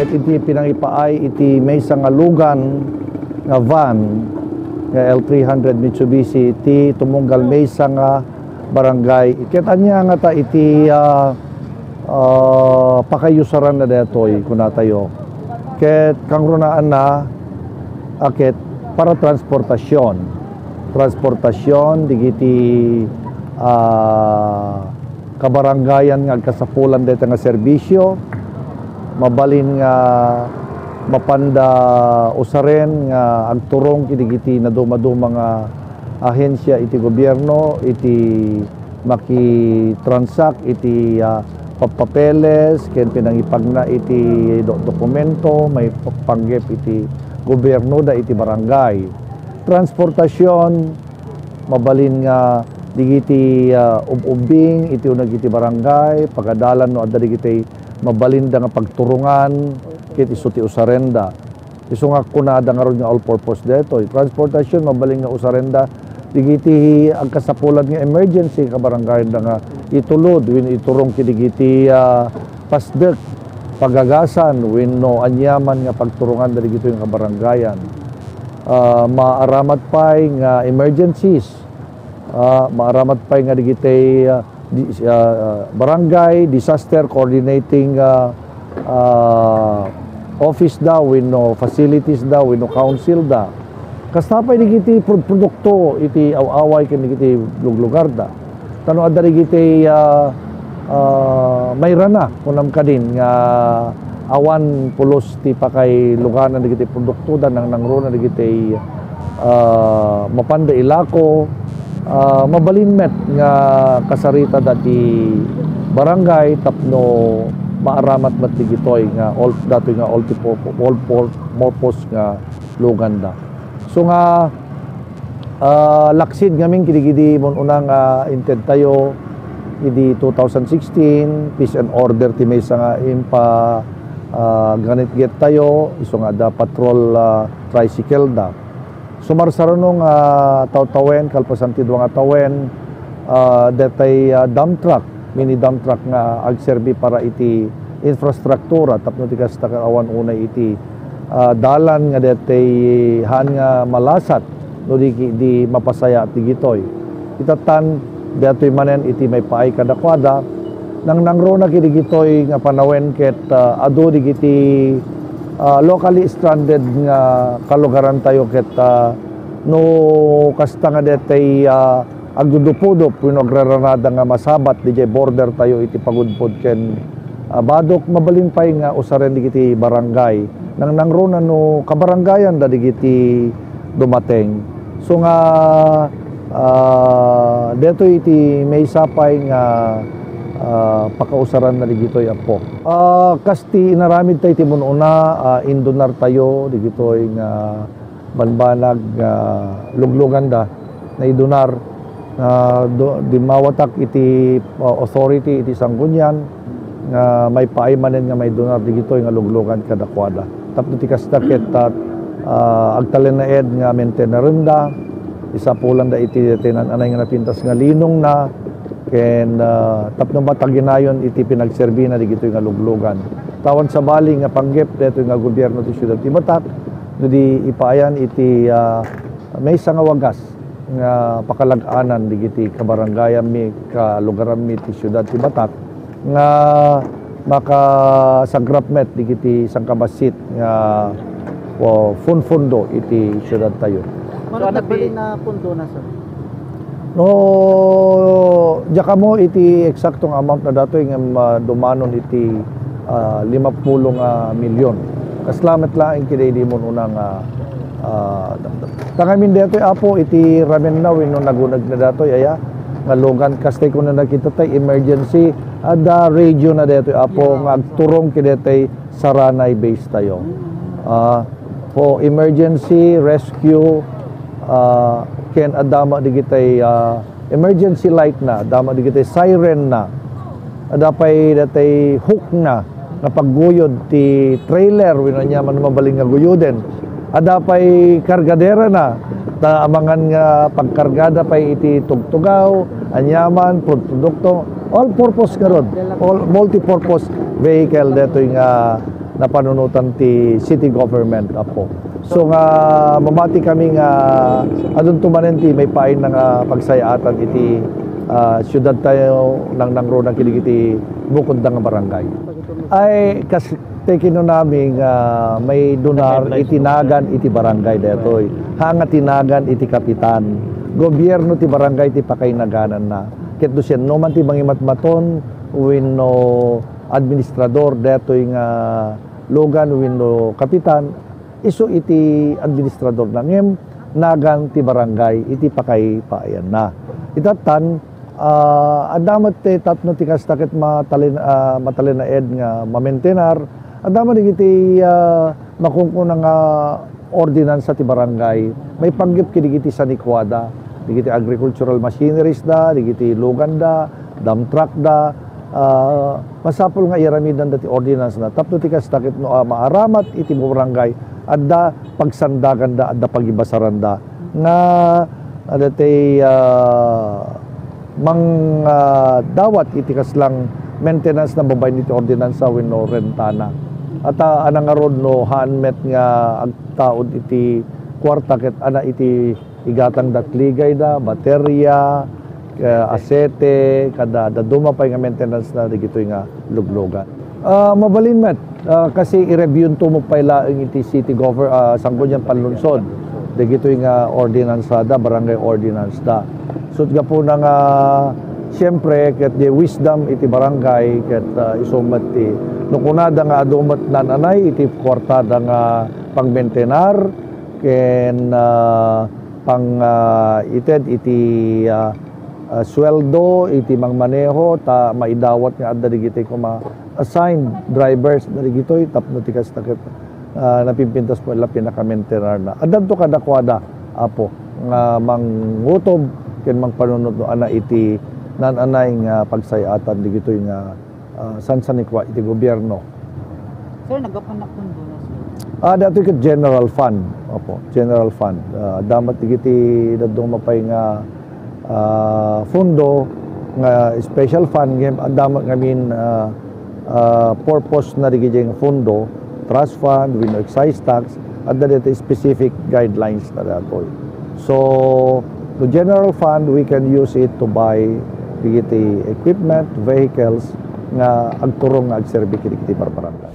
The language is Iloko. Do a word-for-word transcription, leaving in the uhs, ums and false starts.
Iti pinangipaay iti maysa nga lugan nga van nga L three hundred Mitsubishi ti tumunggal maysa nga barangay. Ket ania ngata iti, ah, ah, pakayusaranna daytoy, kunatayo. Ket kangrunaanna a ket para transportasyon. Transportasyon digiti, ah, kabarangayan nga agkasapulan dayta nga serbisio. Mabalin nga mapanda usaren nga agturong kidigiti nadumaduma nga ahensia iti gobierno iti makitransak iti, ah, papapeles ken pinangipagna iti do-, dokumento maipanggep iti gobiernoda iti barangay. Transportasyon, mabalin nga digiti, ah, ub-ubbing iti uneg iti barangay, pagadalan no adda digiti mabalinda nga pagturungan ket isu ti usarenda. Isu nga kunada ngarud nga all-purpose daytoy. Transportasyon, mabalin nga usarenda digiti agkasapulan nga emergency kabarangayda nga itulod wenno iturong kidigiti, ah, pasdek, pagagasan wenno aniaman nga pagturonganda digitoy nga kabarangayan. Ah, maaramat pay nga emergencies, ah, maaramat pay nga digitay, ah, di-, ah, barangay disaster coordinating, ah, ah, office da wenno facilities da wenno council da. Kasta pay digiti pro-, produkto iti aw-away ken digiti luglugarda. Ta no adda digitay, ah, ah, mayrana, kunam kadin nga awan pulos ti pakailuganan digiti produktoda, nangnangruna digitay, ah, mapanda ilako, ah, mabalin met nga kasaritada ti barangay tapno maaramat met digitoy nga all, datoy nga all ti purpo-, all pur-, purpose nga luganda. So nga, ah, laksid ngamin kidigidi mun-una nga inted tayo idi two thousand sixteen, peace and order ti maysa nga impa, ah, ganitget tayo, isu nga adda patrol, ah, tricycle da. Sumarsaruno nga tawtawen, kalpasan ti dua nga tawen, ah, detay, ah, dump truck, mini dump truck nga agserbi para iti infrastruktura tapno ti kasta ket awan unay iti, ah, dalan nga detay haan nga malasat no di, di mapasayaat digitoy. Itatan, daytoy manen iti maipaay kadakuada, nangnangruna kidigitoy nga panawen ket, ah, adu digiti, ah, locally stranded nga kalugarantayo ket, ah, no kasta nga detay, ah, agdudupudop wenno agraranada nga masabat didiay border tayo iti pagudpod ken, ah, Badoc, mabalin pay nga usaren digiti barangay. Nangnangruna no kabarangayan da digiti dumateng. So nga, ah, detoy iti maysa pay nga, ah, pakausaran na digitoy, Apo. Ah, kas ti inaramid tayo iti mun-una, ah, indunar tayo digitoy nga banbanag nga lugluganda, naidunar, ah, do-, dimmawatak iti, ah, authority iti Sanggunian nga maipaay manen nga maidunar digitoy nga luglugan kadakuada. Tapno ti kasta ket, ah, agtalinaed nga maintenarenda, isapulanda iti tinan-anay nga napintas nga linongna, ken, ah, tapno mataginayon iti pinagserbina digitoy nga luglugan. Tawan sabali nga panggep daytoy nga gobierno ti siudad ti Batak, no di ipaayan iti, ah, maysa nga wagas nga pakalag-anan digiti kabarangayanmi, kalugaranmi ti siudad ti Batak nga makasagrap met digiti sangkabassit nga, o, funfundo iti siudad tayo. Mano So, ano nagbalin ti na pundo na, sir? No, diak ammo iti eksakto nga amount na datoy nga ma-, dumanon iti, ah, limapulo nga milyon. Kasla met laeng kidaydi mun-una nga, ah, damdam. Ta ngamin daytoy, Apo, iti ramen na wenno naguneg na datoy, aya, nga lugan, kastay kuna nakita tay emergency, adda radio na daytoy, Apo, Yeah. nga agturong kidaytoy Saranay base tayo. Ah, for emergency rescue, ah, ken adda met digitay, ah, emergency light na, adda met digitay siren na, adda pay datay hook na nga pagguyod ti trailer, wenno aniaman mabalin nga guyoden. Adda pay kargadera na, ta amangan nga pagkargada pay iti tugtugaw, aniaman, pro-, produkto, all purpose ngarud, all multi-purpose vehicle detoy nga napanunotan ti city government, Apo. So nga mamati kami nga adunto manen ti maipaayna nga pagsayatan iti, ah, siudad tayo nangnangruna kadagiti bukod nga barangay. Ay, kas-, ti kinunami nga maidunar iti nagan iti barangay daytoy. Ha nga ti nagan iti kapitan. Gobierno ti barangay ti pakainagananna. Ket no sianno man ti mangimatmaton wenno administrador daytoy nga lugan wenno kapitan, isu iti administradorna, ngem nagan ti barangay iti pakaipaayanna. Itatan, ah, adda met ti tapno ti kasta ket matalin-, ah, matalinaed nga mamentenar, adda met dagiti, ah, makunkuna nga ordinansa ti barangay, maipanggep kadagiti sanikuada, dagiti agricultural machineries da, dagiti lugan da, dump truck da, ah, masapul nga iyaramidanda ti ordinance na. Tapno ti kasta ket no, ah, maaramat iti barangay, adda pagsandaganda, adda pagibasaranda nga adda ti, ah, mang, ah, dawat iti kaslang maintenance na babaen iti ordinansa wenno rentana. At, ah, ana ngarud no haan met nga agtaud iti kuarta ket ana iti igatang datligay da, bateria, eh, asete, kada dadduma pay nga maintenance na dagitoy nga luglugan. Ah, mabalin met, ah, kasi i-review-nto mo pay laeng iti city gover-, ah, Sangguniang Panlunsod, dagitoy nga ordinance da, barangay ordinance da. So, gapuna nga, siyempre, ket di wisdom iti barangay, ket, ah, isu met ti, no kunada nga adu met nan-anay iti kuartada nga pangmentenar, ken, ah, pang, ah, ited iti, ah, ah, sueldo iti mangmaneho ta maidawat nga adda digiti koma assigned drivers dagitoy tapno ti kasta ket, ah, napimpintas met la pinakamentenarna. Addanto kadakuada, Apo, nga mangutob ken mangpanunot no ana iti nan-anay nga pagsayatan digitoy nga ah, sansanikua iti gobierno. Sir, naggapuan na pundo na, sir. Ah, daytoy ket general fund. Opo, general fund. Ah, adda met dagiti dadduma pay nga, ah, fondo nga special fund, ngem adda met ngamin, ah, ah, purpose na dagiti nga fondo, trust fund, wenno excise tax, adda daytoy specific guidelines na daytoy. So, the general fund, we can use it to buy dagiti equipment, vehicles nga agturong nga agserbi kadagiti barbarangay.